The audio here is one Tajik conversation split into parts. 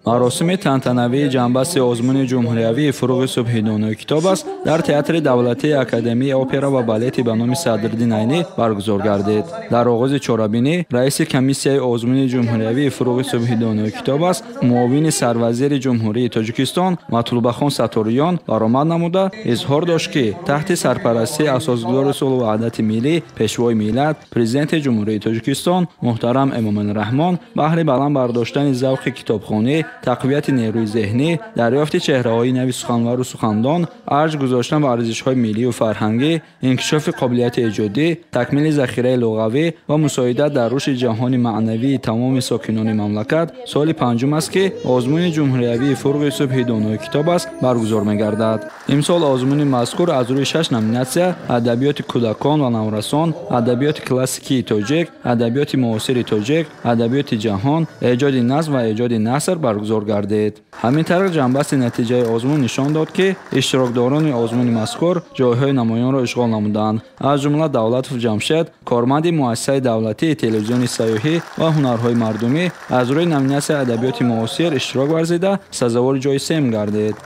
Маросими тантанавии ҷанбасти озмуни ҷумҳуриявии «Фурӯғи субҳи донои китоб аст» дар Театри давлатии Академияи опера ва балети ба номи Садриддин Айнӣ баргузор гардид. Дар оғози чорабинӣ раиси комиссияи озмуни ҷумҳуриявии «Фурӯғи субҳи донои китоб аст», муовини сарвазири Ҷумҳурии Тоҷикистон Матлубахон Сатториён баромад намуда изҳор дошт, ки таҳти сарпарастии асосгузори сулҳу ваҳдати миллӣ, Пешвои миллат, Президенти Ҷумҳурии Тоҷикистон муҳтарам Эмомалӣ Раҳмон баҳри баланд бардоштани завқи китобхонӣ, тақвияти нерӯи зеҳнӣ, дарёфти чеҳраҳои нави суханвару сухандон, арҷ гузоштан ба арзишҳои миллию фарҳангӣ, инкишофи қобилияти эҷодӣ, такмили захираи луғавӣ ва мусоидат дар рушди ҷаҳони маънавии тамоми сокинони мамлакат соли панҷум аст, ки озмуни ҷумҳуриявии «Фурӯғи субҳи донои китоб аст» баргузор мегардад. Имсол озмуни мазкур аз рӯи шаш номинатсия: адабиёти кӯдакон ва наврасон, адабиёти классикии тоҷик, адабиёти муосири тоҷик, адабиёти ҷаҳон, эҷоди назм ва эҷоди наср баргузор гардид. Ҳамин тариқ, ҷанбасти натиҷаи озмун нишон дод, ки иштирокдорони озмуни мазкур ҷойҳои намоёнро ишғол намуданд. Аз ҷумла Давлатов Ҷамшед, корманди муассисаи давлатии телевизиони сайёҳӣ ва ҳунарҳои мардумӣ, аз рӯи номинатсияи адабиёти муосир иштирок варзида, сазовори ҷои сеюм гардид.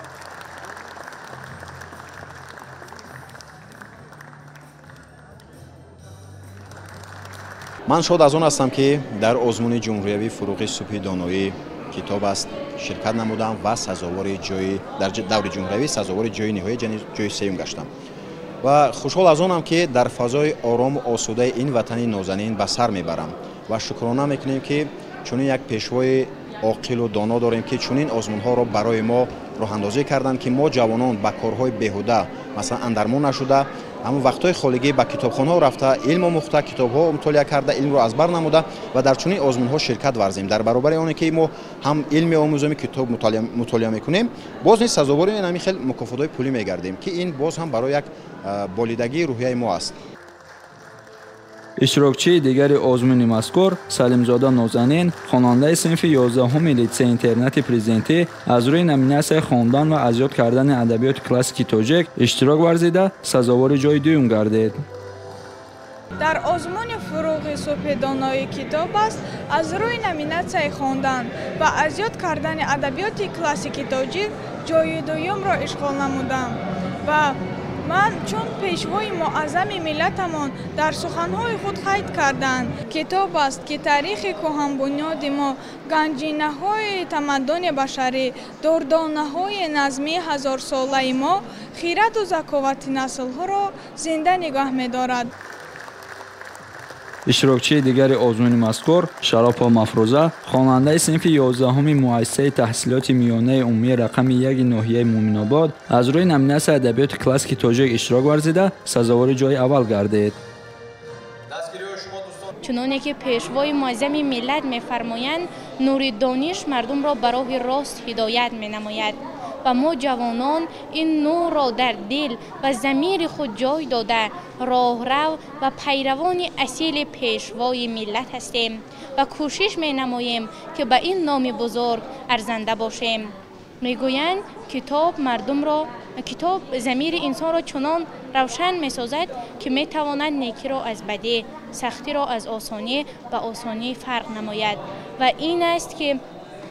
Ман шод аз он ҳастам, ки дар озмуни ҷумҳуриявии «Фурӯғи субҳи доноӣ китоб аст» ширкат намудам ва сазовори ҷои дар даври ҷумҳуриявӣ сазовори ҷои ниҳоӣ, ҷои сеюм гаштам ва хушҳол аз онам, ки дар фазои орому осудаи ин ватани нозанин ба сар мебарам ва шукрона мекунем, ки чунин як пешвои оқилу доно дорем, ки чунин озмунҳоро барои мо роҳандозӣ карданд, ки мо ҷавонон ба корҳои беҳуда, масалан, андармон нашуда, ҳамон вақтҳои холигӣ ба китобхонаҳо рафта, илм омӯхта, китобҳо мутолиа карда, илмро аз бар намуда ва дар чунин озмунҳо ширкат варзем. Дар баробари оне ки мо ҳам илм меомӯзем, китоб мутолиа мекунем, боз низ сазовори ин ҳамин хел мукофотҳои пулӣ мегардем, ки ин боз ҳам барои як болидагии рӯҳияи мо аст. Иштирокчии дигари озмуни мазкур Салимзода Нозанин, хонандаи синфи 11-уми литсей-интернати президентӣ, аз рӯи номинатсияи хондан ва аз ёд кардани адабиёти классики тоҷик иштирок варзида, сазовори ҷои дуюм гардид. Дар озмуни «Фурӯғи субҳи донои китоб аст» аз рӯи номинатсияи хондан ва аз ёд кардани адабиёти классики тоҷик ҷои дуюмро ишғол намудам ва ман чун пешвои муаззами миллатамон дар суханҳои худ қайд карданд: «Китоб аст, ки таърихи кӯҳанбунёди мо, ганҷинаҳои тамаддуни башарӣ, дурдонаҳои назмии ҳазорсолаи мо, хираду заковати наслҳоро зинда нигоҳ медорад». Иштирокчии дигари озмуни мазкур Шаропова Мафрӯза, хонандаи синфи 11-уми муассисаи таҳсилоти миёнаи умумии рақами яки ноҳияи Муъминобод, аз рӯи номинатсияи адабиёти классики тоҷик иштирок варзида, сазовори ҷои аввал гардид. Чуноне ки пешвои муаззами миллат мефармоянд, нури дониш мардумро ба роҳи рост ҳидоят менамояд ва мо ҷавонон ин нурро дар дил ва замири худ ҷой дода, роҳрав ва пайравони асили пешвои миллат ҳастем ва кӯшиш менамоем, ки ба ин номи бузург арзанда бошем. Мегӯянд, китоб мардумро, китоб замири инсонро чунон равшан месозад, ки метавонад некиро аз бадӣ, сахтиро аз осонӣ ба осонӣ фарқ намояд. Ва ин аст, ки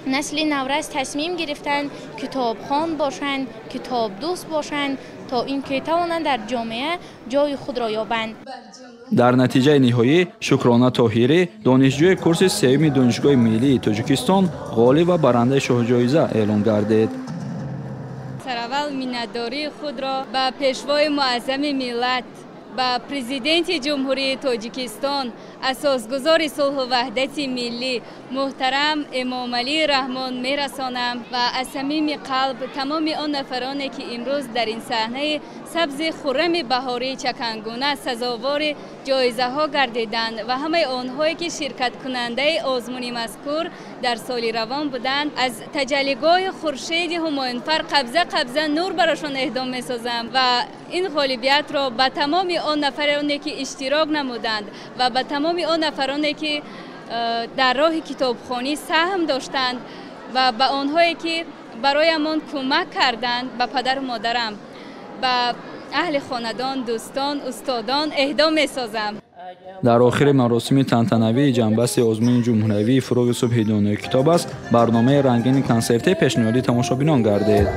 насли наврас тасмим гирифтанд китобхон бошанд, китобдӯст бошанд, то ин ки тавонанд дар ҷомеа ҷои худро ёбанд. Дар натиҷаи ниҳоӣ Шукрона Тоҳирӣ, донишҷӯи курси сеюми Донишгоҳи миллии Тоҷикистон, ғолиб ва барандаи шоҳҷоиза эълон гардид. Сараввал миннатдории худро ба пешвои муаззами миллат, ба Президенти Ҷумҳурии Тоҷикистон, асосгузори сулҳу ваҳдати миллӣ муҳтарам Эмомалӣ Раҳмон мерасонам ва аз самими қалб тамоми он нафароне, ки имрӯз дар ин саҳнаи сабзи хуррами баҳории чакангуна сазовори ҷоизаҳо гардиданд ва ҳамаи онҳое, ки ширкаткунандаи озмуни мазкур дар соли равон буданд, аз таҷаллигоҳи хуршеди ҳумоюнфар қабза қабза нур барошон эҳдом месозам ва ин ғолибиятро ба тамоми он нафароне, ки иштирок намуданд, ва ба тамоми он нафароне, ки дар роҳи китобхонӣ саҳм доштанд, ва ба онҳое, ки бароямон кӯмак карданд, ба падару модарам, ба аҳли хонадон, дӯстон, устодон эҳдом месозам. Дар охири маросими тантанавии ҷамъбасти озмуни ҷумҳуриявии «Фурӯғи субҳи донои китоб аст» барномаи рангини консертӣ пешниҳоди тамошобинон гардид.